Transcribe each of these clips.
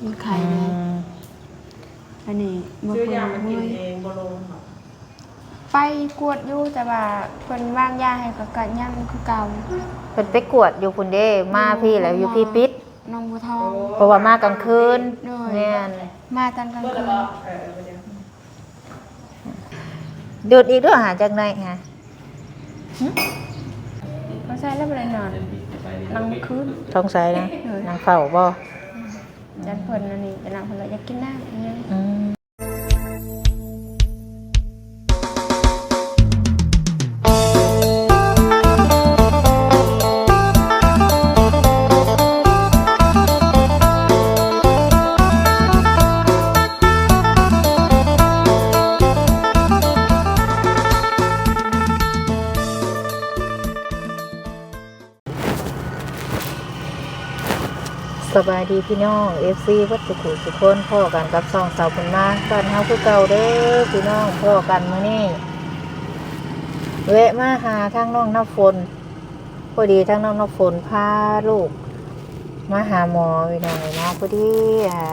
ໄຂ້ ອືມ ອັນນີ້ບໍ່ ຊື້ ເພິ່ນ ຢາມາກິນເອງ ບໍ່ລົງເນາະ. ໄປກວດຢູ່ ແຕ່ວ່າເພິ່ນວາງຢາໃຫ້ກໍ ກໍຍັງຄືເກົ່າ. ເພິ່ນໄປກວດຢູ່ພຸ້ນເດ້ ມາພີ້ແລ້ວ ຢູ່ພີ້ປິດ ໜອງບົວທອງ ເພາະວ່າມາກາງຄືນ. ໂດຍ ແມ່ນ ມາຕອນກາງຄືນ. ດູດອີກເດີ້ຫາ ຈັກໜ້ອຍຫາ. ຫຶ? ບໍ່ໃສ່ແລ້ວບໍ່ໄດ້ນອນ ນັ່ງຄືນ. ທ້ອງໃສ່ນະ? ໂດຍ ນັ່ງເຝົ້າບໍ່? ຢ້ານເພິ່ນອັນນີ້ ຢ້ານເພິ່ນວ່າຢາກກິນນ້ຳອີ່ຫຍັງ. ອືມ. ສະບາຍດີພີ່ນ້ອງ ເອຟຊີ ເບິດສູ່ຜູ້ສູ່ຄົນ ພໍ້ກັນກັບຊ່ອງສາວບຸນມາບ້ານເຮົາຄືເກົ່າເດີ້ພີ່ນ້ອງ. ພໍ້ກັນມື້ນີ້ ແວະມາຫາທາງນ້ອງນ້ຳຝົນ ພໍດີທາງນ້ອງນ້ຳຝົນພາລູກມາຫາໝໍພີ່ນ້ອງເອີຍເນາະ. ພໍດີ ອ່າ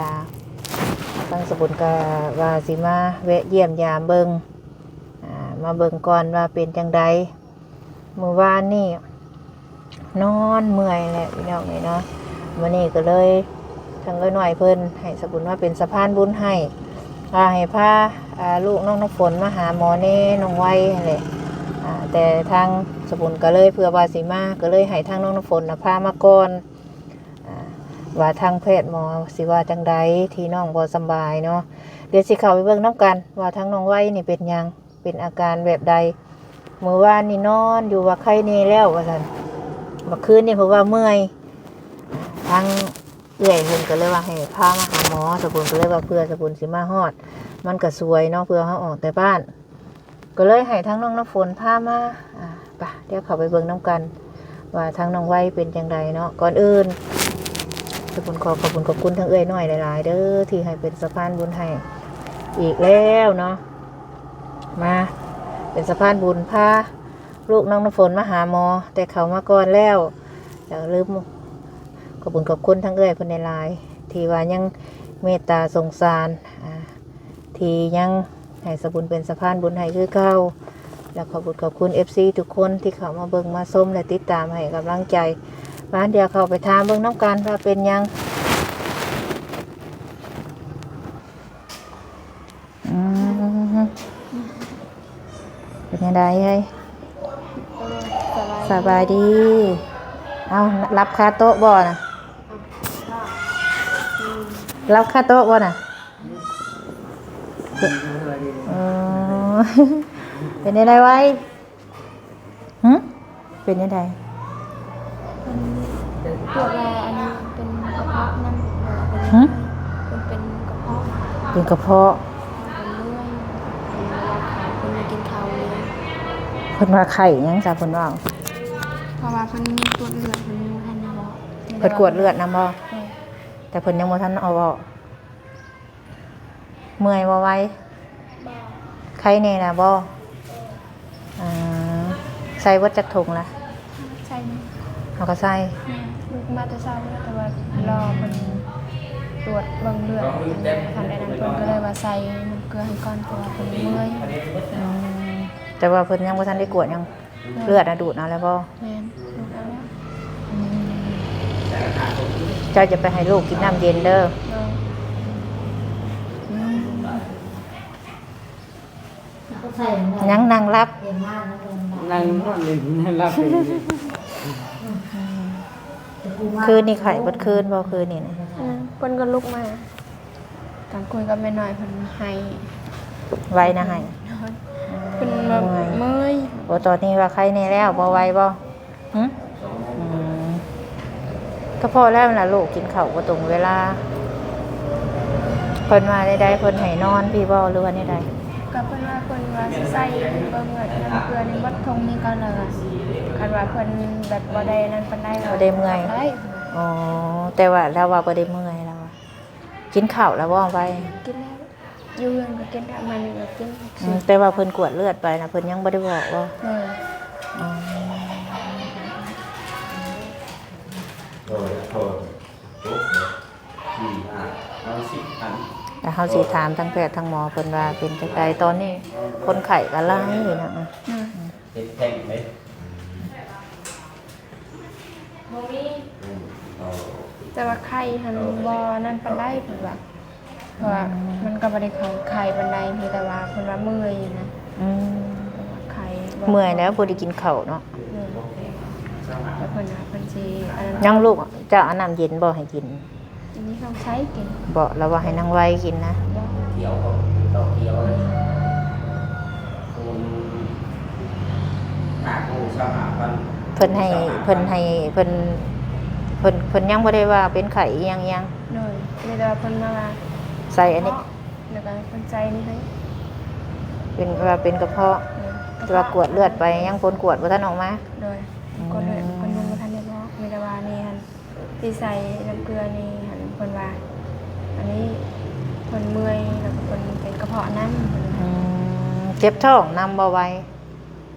ທາງສາວບຸນກໍວ່າຊິມາແວະຢ້ຽມຢາມເບິ່ງ ອ່າ ມາເບິ່ງກ່ອນວ່າເປັນຈັ່ງໃດ. ມື້ວານນີ້ນອນເມື່ອຍແຫຼະພີ່ນ້ອງເອີຍເນາະ. ມື້ນີ້ກໍເລີຍ ທາງເອື້ອຍນ້ອຍເພິ່ນໃຫ້ສາວບຸນມາເປັນສະພານບຸນໃຫ້ ວ່າໃຫ້ພາ ອ່າ ລູກນ້ອງນ້ຳຝົນມາຫາໝໍແດ່ ນ້ອງໄວຫັ້ນແຫຼະ. ອ່າ ແຕ່ທາງສາວບຸນກໍເລີຍ ເພື່ອວ່າຊິມາ ກໍເລີຍໃຫ້ທາງນ້ອງນ້ຳຝົນນະພາມາກ່ອນ ອ່າ ວ່າທາງແພດໝໍຊິວ່າຈັ່ງໃດ ທີ່ນ້ອງບໍ່ສຳບາຍເນາະ. ດຽວຊິເຂົ້າໄປເບິ່ງນຳກັນວ່າທາງນ້ອງໄວນີ້ເປັນຫຍັງ ເປັນອາການແບບໃດ. ມື້ວານນີ້ນອນຢູ່ວ່າໄຄແດ່ແລ້ວວ່າຊັ້ນ ເມື່ອຄືນນີ້ເພິ່ນວ່າເມື່ອຍ. ທາງເອື້ອຍເພິ່ນກໍເລີຍວ່າໃຫ້ພາມາຫາໝໍ ສາວບຸນກໍເລີຍວ່າເພື່ອສາວບຸນຊິມາຮອດ ມັນກໍສວຍເນາະ ເພື່ອເຮົາອອກແຕ່ບ້ານ ກໍເລີຍໃຫ້ທາງນ້ອງນ້ຳຝົນພາມາ. ອ່າ ໄປ ດຽວເຂົ້າໄປເບິ່ງນຳກັນວ່າທາງນ້ອງໄວເປັນຈັ່ງໃດເນາະ. ກ່ອນອື່ນ ສາວບຸນຂໍຂອບຄຸນຂອບຄຸນທາງເອື້ອຍນ້ອຍຫຼາຍໆເດີ້ ທີ່ໃຫ້ເປັນສະພານບຸນໃຫ້ອີກແລ້ວເນາະ. ມາເປັນສະພານບຸນພາລູກນ້ອງນ້ຳຝົນມາຫາໝໍ ແຕ່ເຂົ້າມາກ່ອນແລ້ວ. ຢ່າລືມຂອບຄຸນຂອບຄຸນທາງເອື້ອຍເພິ່ນຫຼາຍໆ ທີ່ວ່າຍັງເມດຕາສົງສານ ອ່າ ທີ່ຍັງໃຫ້ສາວບຸນເປັນສະພານບຸນໃຫ້ຄືເກົ່າ. ແລະ ຂອບຄຸນຂອບຄຸນ ເອຟຊີ ທຸກຄົນທີ່ເຂົ້າມາເບິ່ງມາຊົມ ແລະ ຕິດຕາມໃຫ້ກຳລັງໃຈ. ມາ ດຽວເຂົ້າໄປຖາມເບິ່ງນຳກັນວ່າເປັນຫຍັງ. ອືມ ເປັນຈັ່ງໃດເຮີ້ຍ? ສະບາຍດີ. ເອົ້າ ຫຼັບຄາໂຕະບໍ່ນະ? ຫຼັບຄາໂຕະບໍ່ນະ? ເອີ ເປັນຈັ່ງໃດໄວ? ຫຶ? ເປັນຈັ່ງໃດ? ເພິ່ນກວດວ່າອັນນີ້ເປັນກະເພາະນຳ. ຫຶ? ເພິ່ນເປັນກະເພາະ. ເປັນກະເພາະ. ເປັນເມື່ອຍ ເປັນລະຍະໄຂ້ ເພິ່ນບໍ່ກິນເຂົ້າເລີຍ. ເພິ່ນວ່າໄຂ້ຫຍັງຊະ ເພິ່ນເວົ້າ? ເພາະວ່າເພິ່ນກວດເລືອດ ເພິ່ນຍັງບໍ່ທັນໄດ້ບອກ. ເພິ່ນກວດເລືອດນຳບໍ່? ເອີ ແຕ່ເພິ່ນຍັງບໍ່ທັນເອົາອອກ. ເມື່ອຍບໍ່ໄວ? ບໍ່. ໄຄແດ່ລະບໍ່? ເອີ ໃສ່ເບິດຈັກຖົງລະ? ໃສ່ ເຮົາກໍໃສ່. ແມ່ນ ລູກມາແຕ່ເຊົ້າ ແຕ່ວ່າລໍເພິ່ນກວດເບິ່ງເລືອດ ເພິ່ນບໍ່ທັນໄດ້ນັ້ນ ເພິ່ນກໍເລີຍວ່າໃສ່ນ້ຳເກືອໃຫ້ກ່ອນ ເພາະວ່າເພິ່ນເມື່ອຍ. ອືມ ແຕ່ວ່າເພິ່ນຍັງບໍ່ທັນໄດ້ກວດຫຍັງ. ເລືອດນະດູດເອົາແລ້ວບໍ່? ແມ່ນ ດູດເອົາແລ້ວ. ອືມ ເຈົ້າຈະໄປໃຫ້ລູກກິນນ້ຳເຢັນເດີ. ໂດຍ. ອືມ ຍັງນັ່ງຫຼັບ ນັ່ງນອນຫຼິ້ນ ນັ່ງຫຼັບ. ຄືນນີ້ໄຂ້ເບິດຄືນບໍ່ ຄືນນີ້ນະ? ອືມ ເພິ່ນກໍລຸກມາ ກາງຄືນກັບແມ່ນ້ອຍເພິ່ນໄຫ້. ໄວນະໄຫ້? ເພິ່ນແບບເມື່ອຍ. ໂອ ຕອນນີ້ວ່າໄຄແດ່ແລ້ວ ບໍ່ໄວບໍ່? ຫຶ? ອືມ ກໍພໍແລ້ວລະ ລູກກິນເຂົ້າບໍ່ຕົງເວລາ. ເພິ່ນວ່າໃດໆ ເພິ່ນໃຫ້ນອນພີ້ບໍ່ ຫຼືວ່າແນວໃດ? ກໍເພິ່ນວ່າ ເພິ່ນວ່າຊິໃສ່ເບິ່ງວ່ານ້ຳເກືອນີ້ໝົດຖົງນີ້ກ່ອນ ແລ້ວກໍຄັນວ່າເພິ່ນແບບບໍ່ໄດ້ນັ້ນປານໃດ ບໍ່ໄດ້ເມື່ອຍ. ອໍ ແຕ່ວ່າລາວວ່າບໍ່ໄດ້ເມື່ອຍ ລາວວ່າ. ກິນເຂົ້າແລ້ວບໍ່ໄວ? ກິນແລ້ວ ຢູ່ເຮືອນກໍກິນ ຖ້າມັນກໍກິນ. ອືມ ແຕ່ວ່າເພິ່ນກວດເລືອດໄປນະ ເພິ່ນຍັງບໍ່ໄດ້ບອກບໍ່? ເອີ ອໍ ໂອ້ຍ ໂທດ ສີ່ ຫ້າ ເຮົາຊິຖາມ ແລ້ວເຮົາຊິຖາມທາງແພດທາງໝໍເພິ່ນວ່າເປັນຈັ່ງໃດ. ຕອນນີ້ຄົນໄຂ້ກໍຫຼາຍຢູ່ນະ. ອືມ ເຮັດແທ້ງເດ້ ບໍ່ມີ ອືມ ແຕ່ວ່າໄຂ້ຫັ້ນບໍ່ນັ້ນປານໃດເພິ່ນວ່າ ເພາະວ່າ ອືມ ມັນກໍບໍ່ໄດ້ເຂົ້າໄຂ້ປານໃດ ມີແຕ່ວ່າເພິ່ນວ່າເມື່ອຍນະ. ອືມ ເພິ່ນວ່າໄຂ້ ເມື່ອຍແລ້ວບໍ່ໄດ້ກິນເຂົ້າເນາະ. ໂດຍ ແລ້ວເພິ່ນວ່າເພິ່ນຊິອັນນັ້ນ ຍັງລູກ ເຈົ້າເອົານ້ຳເຢັນບໍ່ໃຫ້ກິນ? ອັນນີ້ຕ້ອງໃຊ້ກິນ ບໍ່ ລາວວ່າໃຫ້ນາງໄວກິນນະ. ບໍ່ ເພິ່ນໃຫ້ ເພິ່ນໃຫ້ ເພິ່ນ ເພິ່ນ ເພິ່ນຍັງບໍ່ໄດ້ວ່າເປັນໄຂ້ອີ່ຫຍັງໆ. ໂດຍ ມີແຕ່ວ່າເພິ່ນມາວ່າໃສ່ອັນນີ້ ແລ້ວກໍເພິ່ນໃສ່ນີ້ໃຫ້ ເປັນ ວ່າເປັນກະເພາະ. ໂດຍ ແຕ່ວ່າກວດເລືອດໄປ ຍັງຜົນກວດບໍ່ທັນອອກມາ. ໂດຍ ອືມ ກວດເລືອດເພິ່ນຍັງບໍ່ທັນໄດ້ບອກ ມີແຕ່ວ່ານີ້ຫັ້ນ ທີ່ໃສ່ນ້ຳເກືອນີ້ຫັ້ນ ເພິ່ນວ່າ ອັນນີ້ເພິ່ນເມື່ອຍ ແລ້ວກໍເພິ່ນເປັນກະເພາະນຳ ເພິ່ນວ່າ. ອືມ ເຈັບທ້ອງນຳບໍ່ໄວ?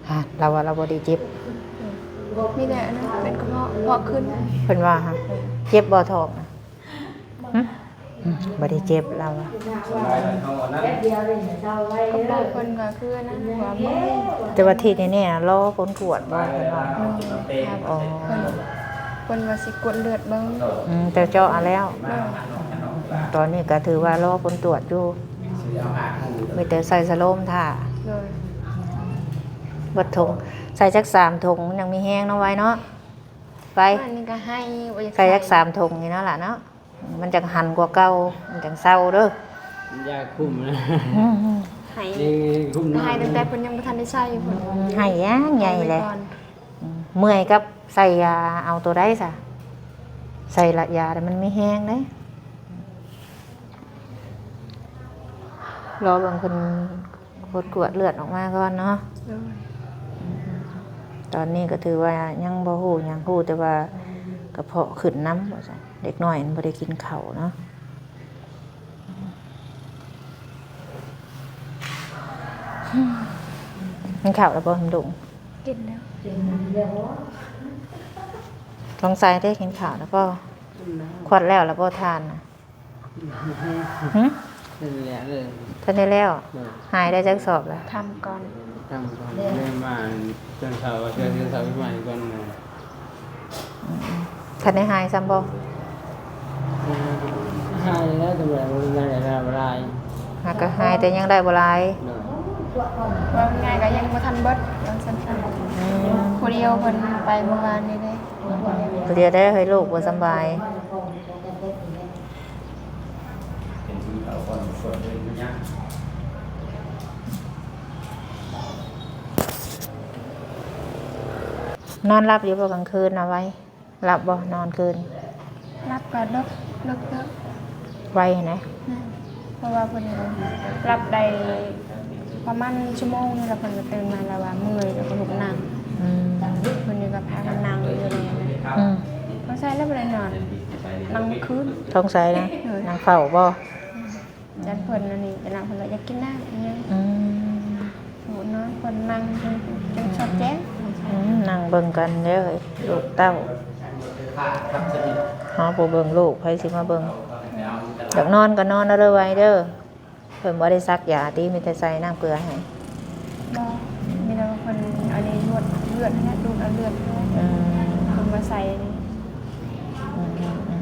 ຫາ ລາວວ່າລາວບໍ່ໄດ້ເຈັບ. ອືມ ມີແຕ່ອັນນັ້ນ ເປັນກະເພາະ ເພາະຂຶ້ນ ເພິ່ນວ່າຫາ. ເອີ ເຈັບບໍ່ທ້ອງນະ? ຫຶ? ອືມ ບໍ່ໄດ້ເຈັບ ລາວວ່າ. ສະບາຍແລ້ວເຮົາອັນນັ້ນ ກະບອກເພິ່ນກໍຄືອັນນັ້ນ ວ່າເມື່ອຍ. ແຕ່ວ່າທີ່ແນ່ໆ ລໍຜົນກວດບໍ່ ເພິ່ນວ່າ? ໂດຍ ອໍ ເພິ່ນ ເພິ່ນວ່າຊິກວດເລືອດເບິ່ງ. ອືມ ແຕ່ເຈາະເອົາແລ້ວ. ໂດຍ ຕອນນີ້ກໍຖືວ່າລໍຜົນກວດຢູ່ ມີແຕ່ໃສ່ສະໂລມຖ້າ. ໂດຍ ເບິດຖົງ ໃສ່ຈັກສາມຖົງ ມັນຍັງມີແຮງເນາະ ໄວເນາະ ໄວ. ອັນນີ້ກໍໄຫ້ ໃສ່ຈັກສາມຖົງນີ້ເນາະຫຼ້າເນາະ. ມັນຈັ່ງຫັນກວ່າເກົ່າ ມັນຈັ່ງເຊົາເດີ. ຢາຄຸມນະ. ອືມ ໄຫ້ ກໍໄຫ້ຕັ້ງແຕ່ເພິ່ນຍັງບໍ່ທັນໄດ້ໃສ່ພຸ້ນ. ອືມ ໄຫ້ຢ່າງໃຫຍ່ແຫຼະ. ອືມ ເມື່ອຍກັບໃສ່ຢາ ເອົາໂຕໃດຊະ? ໃສ່ລະຢາແລ້ວມັນມີແຮງເດ້. ລໍເບິ່ງເພິ່ນ ຜົນກວດເລືອດອອກມາກ່ອນເນາະ. ໂດຍ ຕອນນີ້ກໍຖືວ່າຍັງບໍ່ຮູ້ຫຍັງ ຮູ້ແຕ່ວ່າກະເພາະຂຶ້ນນຳວ່າຊັ້ນ. ເດັກນ້ອຍມັນບໍ່ໄດ້ກິນເຂົ້າເນາະ. ກິນເຂົ້າແລ້ວບໍ່ ລຸງ? ກິນແລ້ວ. ສົງໄສເດ້ ກິນເຂົ້າແລ້ວບໍ່? ຄວັດແລ້ວລະບໍ່ທານນະ? ຫຶ? ທັນໄດ້ແລ້ວເລີຍ. ທັນໄດ້ແລ້ວ? ໂດຍ ຫາຍໄດ້ຈັກສອບລະ? ທຳກ່ອນ ທຳກ່ອນ ເລີຍມາຕອນເຊົ້າ ເຊົ້າມາໃໝ່ກ່ອນ. ອືມ ທັນໄດ້ຫາຍຊ້ຳບໍ່? ຫາຍແລ້ວ ແຕ່ວ່າບໍ່ໄດ້ຫຼາຍ. ຫາກະຫາຍ ແຕ່ຍັງໄດ້ບໍ່ຫຼາຍ. ໂດຍ ວ່າງ່າຍກະຍັງບໍ່ທັນເບິດ ວ່າຊັ້ນຊະ. ອືມ ຜູ້ດຽວເພິ່ນໄປມື້ວານນີ້ເດ້. ຜູ້ດຽວໄດ້ ເຮີຍ ລູກບໍ່ສຳບາຍ. ນອນຫຼັບຢູ່ບໍ່ກາງຄືນນະ ໄວ? ຫຼັບບໍ່ນອນຄືນ? ຫຼັບກໍເລິກ ເລິກ ເລິກ ໄວຫັ້ນນະ. ແມ່ນ ເພາະວ່າເພິ່ນຫຼັບໄດ້ປະມານຊົ່ວໂມງໜຶ່ງ ແລ້ວເພິ່ນກໍຕື່ນມາ ແລ້ວວ່າເມື່ອຍ ແລ້ວກໍລຸກນັ່ງ. ອືມ ເພິ່ນນີ້ກໍພາກັນນັ່ງຢູ່ນີ້ນະ. ອືມ ສົງໄສແລ້ວບໍ່ໄດ້ນອນ ນັ່ງມື້ຄືນ. ສົງໄສນະ. ໂດຍ ນັ່ງເຝົ້າບໍ່? ແມ່ນ ຢ້ານເພິ່ນອັນນີ້ ເວລາເພິ່ນວ່າຢາກກິນນ້ຳອີ່ຫຍັງ. ອືມ ໂອ້ ນອນເພິ່ນນັ່ງຈົນ ຈົນສອດແຈ້ງ. ອືມ ນັ່ງເບິ່ງກັນເດີ ລູກເຕົ້າ ເຮົາບໍ່ເບິ່ງລູກ ໃຜຊິມາເບິ່ງ? ຢາກນອນກໍນອນເອົາເດີ ໄວເດີ. ເພິ່ນບໍ່ໄດ້ສັກຢາຕິ ມີແຕ່ໃສ່ນ້ຳເກືອໃຫ້? ບໍ່ ມີແຕ່ວ່າເພິ່ນອັນນີ້ ລວດເລືອດຫັ້ນແຫຼະ ດູດເອົາເລືອດ. ອືມ ເພິ່ນມາໃສ່ອັນນີ້. ອືມ ອືມ ອື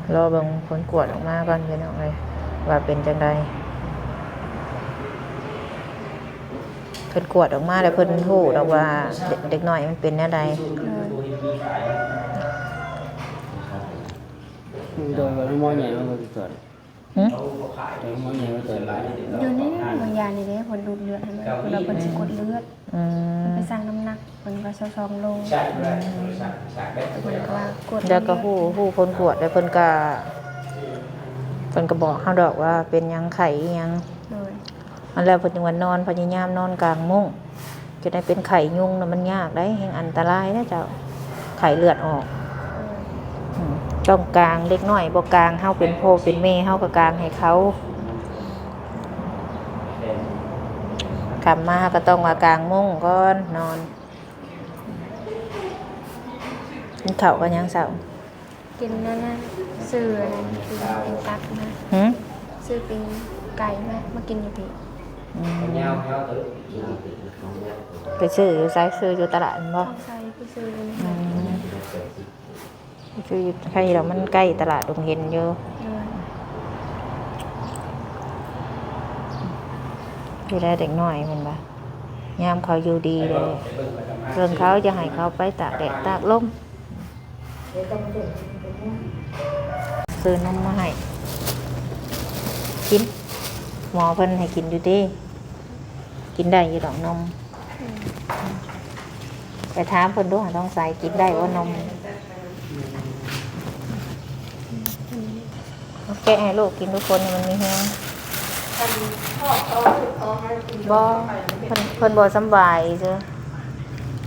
ມ ລໍເບິ່ງຜົນກວດອອກມາກ່ອນ ພີ່ນ້ອງເອີຍ ວ່າເປັນຈັ່ງໃດ. ເພິ່ນກວດອອກມາແລ້ວ ເພິ່ນຮູ້ດອກວ່າເດັກ ເດັກນ້ອຍມັນເປັນແນວໃດ. ໂດຍ ໂດຍ ໂດຍ ໝໍໃຫຍ່ມາເບິ່ງກວດ. ຫຶ? ໂຕໃຫຍ່ວ່າຕົວຫຼາຍ ຢູ່ນີ້ນະ ບາງຢ່າງນີ້ເດ້ ເພິ່ນດູດເລືອດໃຫ້ມັນ ເພິ່ນວ່າເພິ່ນຊິກວດເລືອດ. ອືມ ເພິ່ນໄປຊັ່ງນ້ຳໜັກ ເພິ່ນວ່າຊາວສອງໂລ. ເພິ່ນກໍວ່າກວດ ແລ້ວກໍຮູ້ ຮູ້ຜົນກວດ ແລ້ວເພິ່ນກໍ ເພິ່ນກໍບອກເຮົາດອກວ່າເປັນຫຍັງ ໄຂ້ອີ່ຫຍັງ. ໂດຍ ອັນແລ້ວເພິ່ນຈຶ່ງວ່ານອນ ພະຍາຍາມນອນກາງມຸ້ງ ຈະໄດ້ເປັນໄຂ້ຍຸງນະ ມັນຍາກໄດ໋ ແຮ່ງອັນຕະລາຍເດ້ເຈົ້າ ໄຂ້ເລືອດອອກ. ເອີ ອືມ ຕ້ອງກາງ ເດັກນ້ອຍບໍ່ກາງ ເຮົາເປັນພໍ່ເປັນແມ່ ເຮົາກໍກາງໃຫ້ເຂົາ. ຄ່ຳມາເຮົາກໍຕ້ອງວ່າກາງມຸ້ງກ່ອນນອນ. ກິນເຂົ້າກັບຫຍັງເຊົ້າ? ກິນອັນນັ້ນ ຊື້ອັນນັ້ນ ປີ້ງ ປີ້ງຕັບມາ. ຫືມ? ຊື້ປີ້ງໄກ່ມາ ມາກິນຢູ່ພີ້. ອືມ ໄປຊື້ຢູ່ໃສ? ຊື້ຢູ່ຕະຫຼາດແມ່ນບໍ່? ຕ້ອງໃສ່ໄປຊື້ຢູ່ນີ້. ອືມ ຊື້ຢູ່ ໃຜດອກ ມັນໃກ້ຕະຫຼາດດົງເຫັນຢູ່. ໂດຍ. ທີ່ແລກເດັກນ້ອຍແມ່ນບໍ່? ຍາມເຂົາຢູ່ດີແລ້ວ ເບິ່ງເຂົາ ຢ່າໃຫ້ເຂົາໄປຕາກແດດຕາກລົມ. ຊື້ນົມມາໃຫ້ກິນ ໝໍເພິ່ນໃຫ້ກິນຢູ່ຕິ ກິນໄດ້ຢູ່ດອກນົມ. ອືມ ໄປຖາມເພິ່ນດູ ທອງໃສ ກິນໄດ້ບໍ່ນົມ? ເອົາແກະໃຫ້ລູກກິນທຸກຄົນ ໃຫ້ມັນມີແຮງ. ບໍ່ ເພິ່ນ ເພິ່ນບໍ່ສຳບາຍຊື່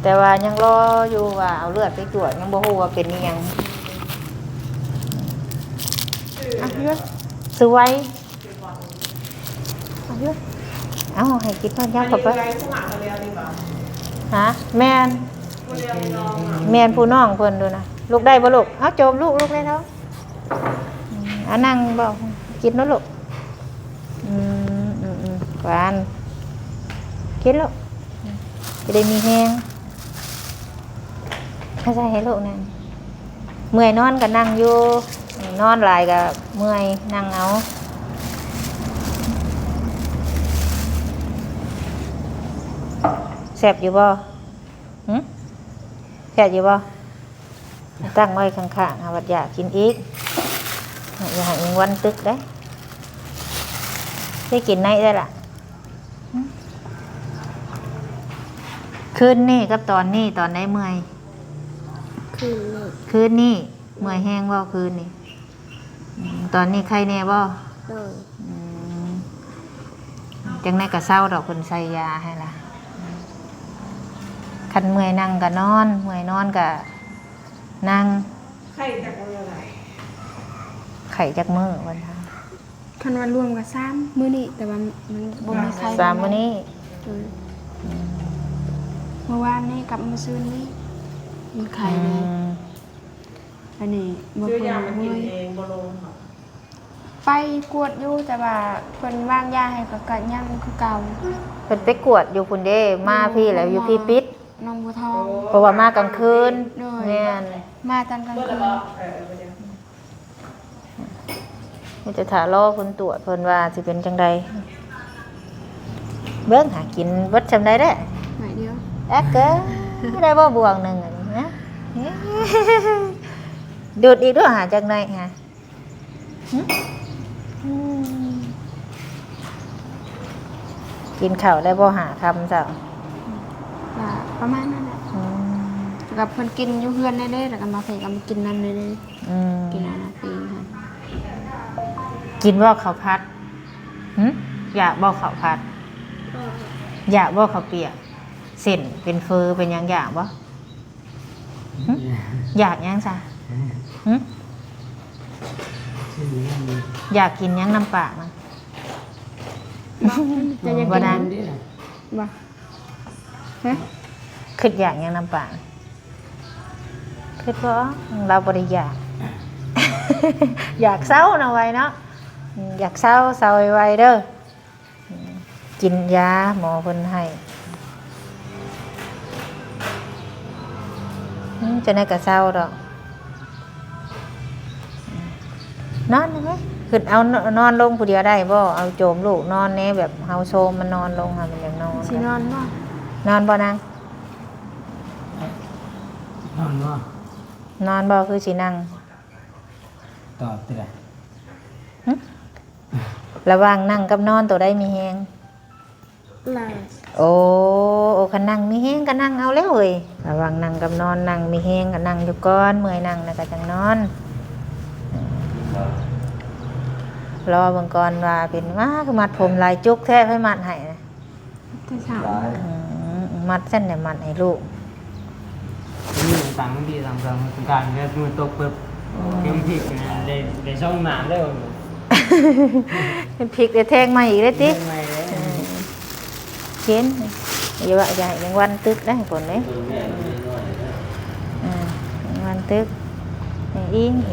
ແຕ່ວ່າຍັງລໍຢູ່ວ່າເອົາເລືອດໄປກວດ ຍັງບໍ່ຮູ້ວ່າເປັນອີ່ຫຍັງ. ອ່ະ ສວຍ ເອົາ ໃຫ້ກິນກ່ອນ ຍັບເຂົ້າໄປ. ຮະ? ແມ່ນ ແມ່ນ ຜູ້ນ້ອງເພິ່ນດູນະ. ລູກໄດ້ບໍ່ລູກ? ເອົາ ໂຈມລູກ ລູກໄດ້ເນາະ. ອືມ ອ່າ ນັ່ງບໍ່ ກິນໂລດລູກ. ອືມ ອືມ ອືມ ຫວານ ກິນລູກ ຈະໄດ້ມີແຮງ. ເອົາໃສ່ໃຫ້ລູກນັ້ນ. ເມື່ອຍນອນກໍນັ່ງຢູ່ ນອນຫຼາຍກໍເມື່ອຍ ນັ່ງເອົາ. ແຊບຢູ່ບໍ່? ຫຶ? ແຊບຢູ່ບໍ່? ຕັ້ງໄວ້ຂ້າງໆ ຫາວ່າຢາກກິນອີກ ຢ່າໃຫ້ແມງວັນຕຶກເດ້. ໄດ້ກິນໄດ້ແລ້ວລະ. ຫຶ? ຄືນນີ້ກັບຕອນນີ້ ຕອນໃດເມື່ອຍ? ຄືນນີ້. ຄືນນີ້ ເມື່ອຍແຮງບໍ່ຄືນນີ້? ອືມ ຕອນນີ້ໄຄແດ່ບໍ່? ໂດຍ. ອືມ ຈັ່ງໃດກໍເຊົາດອກ ເພິ່ນໃສ່ຢາໃຫ້ລະ. ຄັນເມື່ອຍນັ່ງກໍນອນ ເມື່ອຍນອນກໍນັ່ງ. ໄຂ້ຈັກມື້ລະ? ໄຂ້ຈັກມື້ ວັນທາ? ຄັນວ່າລວມກໍສາມມື້ນີ້ ແຕ່ວ່າມັນບໍ່ມີໄຂ້. ສາມມື້ນີ້. ໂດຍ. ອືມ ເມື່ອວານນີ້ກັບມື້ຊືນນີ້ ມັນໄຂ້ແດ່. ອືມ ອັນນີ້ ມື້ເພິ່ນເມື່ອຍ ໄປກວດຢູ່ ແຕ່ວ່າເພິ່ນວາງຢາໃຫ້ ກໍ ກໍຍັງຄືເກົ່າ. ເພິ່ນໄປກວດຢູ່ພຸ້ນເດ້ ມາພີ້ແລ້ວ ຢູ່ພີ້ປິດ ໜອງບົວທອງ ເພາະວ່າມາກາງຄືນ. ໂດຍ. ແມ່ນ ມາຕອນກາງຄືນ. ມີແຕ່ຖ້າລໍຜົນກວດເພິ່ນວ່າຊິເປັນຈັ່ງໃດ. ເບິ່ງຫາກິນເບິດຊ່ຳໃດແດ່. ໜ້ອຍດຽວ. ແອັກເກີ ໄດ້ບໍ່ບ່ວງໜຶ່ງຫັ້ນນະ? ດູດອີກດູຫາ ຈັກໜ້ອຍຫາ. ຫຶ? ອືມ ກິນເຂົ້າໄດ້ບໍ່ ຫ້າຄ່ຳເຊົ້າ? ກໍປະມານນັ້ນແຫຼະ. ອືມ ແລ້ວກໍເພິ່ນກິນຢູ່ເຮືອນແດ່ໆ ແລ້ວກໍມາເພກໍມາກິນນຳແດ່ໆ. ອືມ ກິນອັນນັ້ນເອງຫັ້ນ. ກິນບໍ່ເຂົ້າຜັດ? ຫຶ? ຢາກບໍ່ເຂົ້າຜັດ? ຢາກບໍ່ເຂົ້າປຽກ? ເສັ້ນເປັນເຝີເປັນຫຍັງ ຢາກບໍ່? ຫຶ? ຢາກຫຍັງຊະ? ຫຶ? ຢາກກິນຫຍັງນຳປາກນະ? ບໍ່ ຈະຢາກກິນ ບໍ່ໄດ້ ບໍ່ ຮະ? ຄິດຢາກຫຍັງນຳປາກ? ຄິດບໍ່ອອກ ລາວບໍ່ໄດ້ຢາກ. ຢາກເຊົາເນາະ ໄວເນາະ. ຢາກເຊົາ ເຊົາໄວໆເດີ. ອືມ ກິນຢາໝໍເພິ່ນໃຫ້. ອືມ ຈັ່ງໃດກໍເຊົາດອກ. ນອນໄດ້ໄໝ? ຂຶ້ນເອົາ ນ- ນອນລົງຜູ້ດຽວໄດ້ບໍ່? ເອົາໂຈມລູກນອນແດ່ ແບບເຮົາໂຊມມັນນອນລົງຫັ້ນ ມັນຢາກນອນ. ຊິນອນບໍ່? ນອນບໍ່ນາງ? ນອນບໍ່? ນອນບໍ່? ຄືຊິນັ່ງ. ຕອບຕິລະ. ຫຶ? ລະຫວ່າງນັ່ງກັບນອນ ໂຕໃດມີແຮງ? ນັ່ງ. ໂອ້ ໂອ້ ຄັນນັ່ງມີແຮງກໍນັ່ງເອົາແລ້ວເອີຍ. ລະຫວ່າງນັ່ງກັບນອນ ນັ່ງມີແຮງກໍນັ່ງຢູ່ກ່ອນ ເມື່ອຍນັ່ງແລ້ວກໍຈັ່ງນອນ. ລໍເບິ່ງກ່ອນວ່າເປັນ ວ້າ ຄືມັດຜົມຫຼາຍຈຸກແທ້ ໃຜມັດໃຫ້ນະ? ແຕ່ເຊົ້າ. ອືມ ມັດຊັ້ນແຫຼະ ມັດໃຫ້ລູກ. ນີ້ຕ່າງດີຕ່າງເຄື່ອງ ການແບບມືຕົກປຶບ ໂອ້ຍ ເຂັມພິກນະ ໄດ້ ໄດ້ສອງໜ້າເລີຍ. ເຂັມພິກໄດ້ແທງໃໝ່ອີກເດ້ຕິ? ແທງໃໝ່ເລີຍ. ເອີ ກິນ ຢ່າວ່າ ຢ່າໃຫ້ແມງວັນຕຶກເດ້ ຄົນເດ້. ອືມ ແມງວັນຕຶກ. ນີ້ ອີງເດ.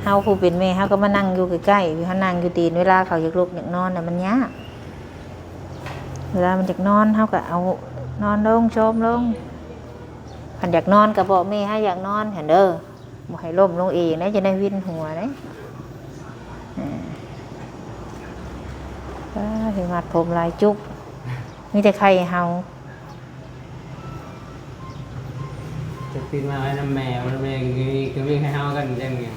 ເຮົາຜູ້ເປັນແມ່ ເຮົາກໍມານັ່ງຢູ່ໃກ້ໆ ເຮົານັ່ງຢູ່ຕີນ ເວລາເຂົາຢາກລຸກຢາກນອນນະ ມັນຍາກ. ເວລາມັນຢາກນອນ ເຮົາກໍເອົານອນລົງ ໂຊມລົງ. ຄັນຢາກນອນກໍບອກແມ່ ໃຫ້ຢາກນອນຫັ້ນເດີ. ບໍ່ໃຫ້ລົ້ມລົງເອງນະ ຈະໄດ້ວິນຫົວເດ້. ເອີ ປ້າ ເຫັນມັດຜົມຫຼາຍຈຸກ ມີແຕ່ໄຂ່ເຫົາ. ຈະຕື່ນມາໄວ້ນຳແມ່ ແມ່ກໍມີໃຫ້ເຮົາກັນຈັ່ງນີ້.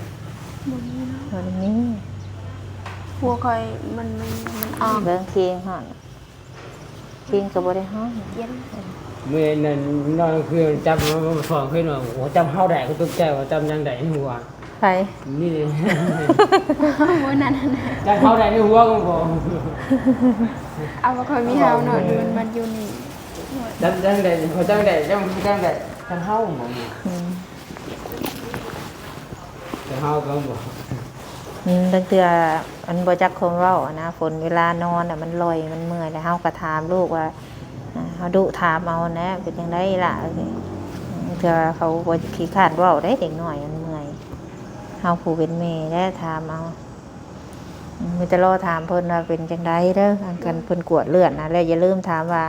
ບໍ່ມີເນາະ ບໍ່ໄດ້ມີ. ຫົວຂ້ອຍມັນ ມັນ ມັນອອກ. ເບິ່ງ ຄີງຮ້ອນ ຄີງກໍບໍ່ໄດ້ຮ້ອນ. ເຢັນ. ມື້ນັ້ນນອນຄືນ ຈັບມາສອງຄືນວ່າ ໂອ້ ຈຳເຮົາໄດ້ ກໍຕົກໃຈວ່າຈຳຫຍັງໄດ້ໃນຫົວ. ໃຜ? ນີ້ເດ້. ໂອ້ ນັ້ນ ຈຳເຮົາໄດ້ໃນຫົວກໍບໍ່. ເອົາ ບໍ່ຄ່ອຍມີເຮົາເນາະ ມັນ ມັນຢູ່ນີ້. ຈຳ ຈຳໄດ້ ເຂົາຈຳໄດ້ ຈຳ ຈຳໄດ້ ຈຳເຮົາບໍ່? ອືມ ແຕ່ເຮົາກໍບໍ່ ອືມ ບາງເທື່ອມັນບໍ່ຈັກຄວາມເວົ້ານະ ຝົນ ເວລານອນນະ ມັນລອຍ ມັນເມື່ອຍ ແລ້ວເຮົາກໍຖາມລູກວ່າ ເຮົາດຸຖາມເອົາແດ່ ເປັນຈັ່ງໃດລະ ເທື່ອເຂົາບໍ່ຂີ້ຄ້ານເວົ້າເດ້ ເດັກນ້ອຍມັນເມື່ອຍ. ເຮົາຜູ້ເປັນແມ່ແຫຼະຖາມເອົາ. ມີແຕ່ລໍຖາມເພິ່ນວ່າເປັນຈັ່ງໃດເດີ ອັນຄັນເພິ່ນກວດເລືອດນະ ແລ້ວຢ່າລືມຖາມວ່າ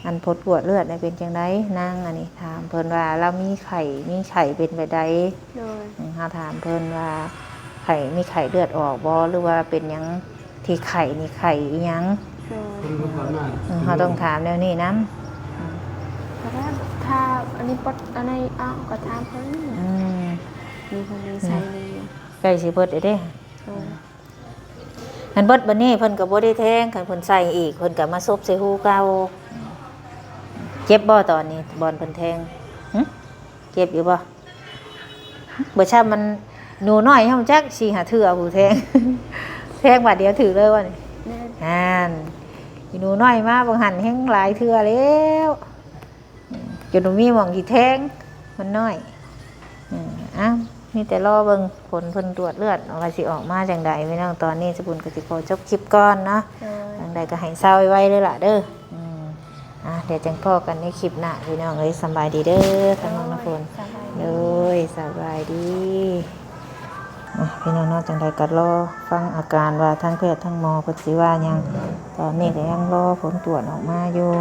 ອັນຜົນກວດເລືອດນະເປັນຈັ່ງໃດນາງ ອັນນີ້ຖາມເພິ່ນວ່າລາວມີໄຂ້ ມີໄຂ້ເປັນແບບໃດ. ໂດຍ. ອືມ ເຮົາຖາມເພິ່ນວ່າໄຂ້ ມີໄຂ້ເລືອດອອກບໍ່ ຫຼືວ່າເປັນຫຍັງທີ່ໄຂ້ນີ້ ໄຂ້ອີ່ຫຍັງ? ໂດຍ. ອືມ ເຮົາຕ້ອງຖາມແນວນີ້ນຳ. ອືມ ກໍໄດ້ ຖ້າອັນນີ້ປົດອັນໃດອອກກໍຖາມເພິ່ນ. ອືມ ມີຄົນໃສ່ນີ້ ໃກ້ຊິເບິດແລ້ວເດ້. ໂດຍ. ອັນເບິດບັດນີ້ເພິ່ນກໍບໍ່ໄດ້ແທງ ຄັນເພິ່ນໃສ່ອີກ ເພິ່ນກໍມາສົບໃສ່ຮູເກົ່າ. ເຈັບບໍ່ຕອນນີ້ ບ່ອນເພິ່ນແທງ? ຫຶ? ເຈັບຢູ່ບໍ່? ບໍ່ຊ້ຳ ມັນ ໜູນ້ອຍເຮົາຈັກສີ່ຫ້າເທື່ອຜູ້ແທງ ແທງບາດດຽວຖືກເລີຍບໍ່ນີ້? ແມ່ນ. ຫັ້ນ ອີໜູນ້ອຍມາບັງຫັນແຮງຫຼາຍເທື່ອແລ້ວ. ຈົນບໍ່ມີໝ່ອງຊິແທງ ມັນນ້ອຍ. ເອີ ອ້າວ ມີແຕ່ລໍເບິ່ງຜົນເພິ່ນກວດເລືອດວ່າຊິອອກມາຈັ່ງໃດພີ່ນ້ອງ. ຕອນນີ້ສະບຸນກໍຊິຂໍຈົບຄລິບກ່ອນເນາະ. ໂດຍ. ຈັ່ງໃດກໍໃຫ້ເຊົາໄວໆເລີຍລະເດີ. ອືມ ອ່າ ດຽວຈັ່ງພໍ້ກັນໃນຄລິບໜ້າພີ່ນ້ອງເອີຍ. ສະບາຍດີເດີ ທາງນ້ອງນ້ຳຝົນ. ໂດຍ ສະບາຍດີ. ໂດຍ ສະບາຍດີ. ອ່ະ ພີ່ນ້ອງເນາະ ຈັ່ງໃດກໍລໍຟັງອາການວ່າທາງແພດທາງໝໍເພິ່ນຊິວ່າຫຍັງ. ຕອນນີ້ກໍຍັງລໍຜົນກວດອອກມາຢູ່.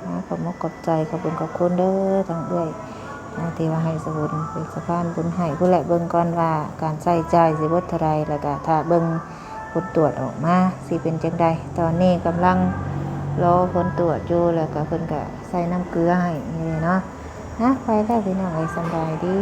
ອ່າ ຂອບອົກຂອບໃຈ ຂອບບຸນຂອບຄຸນເດີທາງເອື້ອຍ ອ່າ ທີ່ວ່າໃຫ້ສະບຸນເປັນສະພານບຸນໃຫ້. ພຸ້ນແຫຼະ ເບິ່ງກ່ອນວ່າການໃຊ້ຈ່າຍຊິເບິດເທົ່າໃດ ແລ້ວກໍຖ້າເບິ່ງຜົນກວດອອກມາຊິເປັນຈັ່ງໃດ. ຕອນນີ້ກຳລັງລໍຜົນກວດຢູ່ ແລ້ວກໍເພິ່ນກໍໃສ່ນ້ຳເກືອໃຫ້ນີ້ເນາະ. ອ່ະ ໄປແລ້ວພີ່ນ້ອງເອີຍ ສະບາຍດີ.